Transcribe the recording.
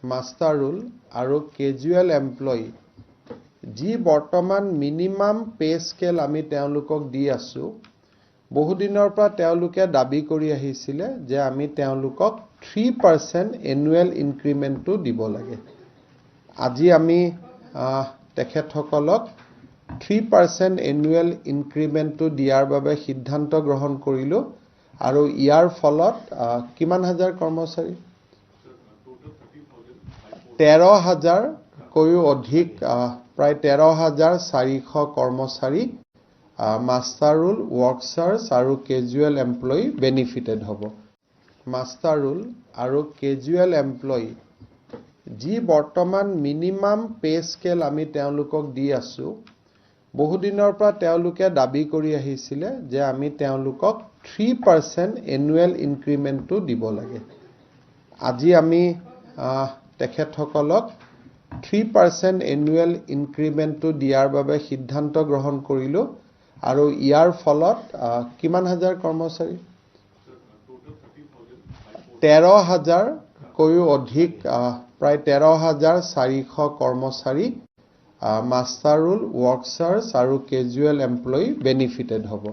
Master roll আৰু casual employee, যি বৰ্তমান মিনিমাম পে' স্কেল আমি তেওঁলোকক দি আছোঁ, বহুদিনৰ পৰা তেওঁলোকে দাবী কৰি আহিছিলে যে আমি তেওঁলোকক 3% এনুৱেল ইনক্ৰিমেণ্টটো দিব লাগে। আজি আমি তেখেতসকলক 3% এনুৱেল ইনক্ৰিমেণ্টটো দিয়াৰ বাবে সিদ্ধান্ত গ্ৰহণ কৰিলোঁ। আৰু ইয়াৰ ফলত কিমান হাজাৰ কৰ্মচাৰী? 13 হাজাৰকৈও অধিক, প্ৰায় 13,400 কৰ্মচাৰী মাষ্টাৰ ৰোল, ৱৰ্ক চাৰ্জ আৰু কেজুৱেল এমপ্লয়ী বেনিফিটেড হ'ব। মাষ্টাৰ ৰোল আৰু কেজুৱেল এমপ্লয়ী, যি বৰ্তমান মিনিমাম পে' স্কেল আমি তেওঁলোকক দি আছোঁ, বহুদিনৰ পৰা তেওঁলোকে দাবী কৰি আহিছিলে যে আমি তেওঁলোকক 3% এনুৱেল ইনক্ৰিমেণ্টটো দিব লাগে। আজি আমি তেখেতসকলক 3% এনুৱেল ইনক্ৰিমেণ্টটো দিয়াৰ বাবে সিদ্ধান্ত গ্ৰহণ কৰিলোঁ। আৰু ইয়াৰ ফলত কিমান হাজাৰ কৰ্মচাৰী? 13 হাজাৰকৈও অধিক, প্ৰায় 13,400 কৰ্মচাৰী মাষ্টাৰ ৰোল, ৱৰ্ক চাৰ্জ আৰু কেজুৱেল এমপ্লয়ী বেনিফিটেড হ'ব।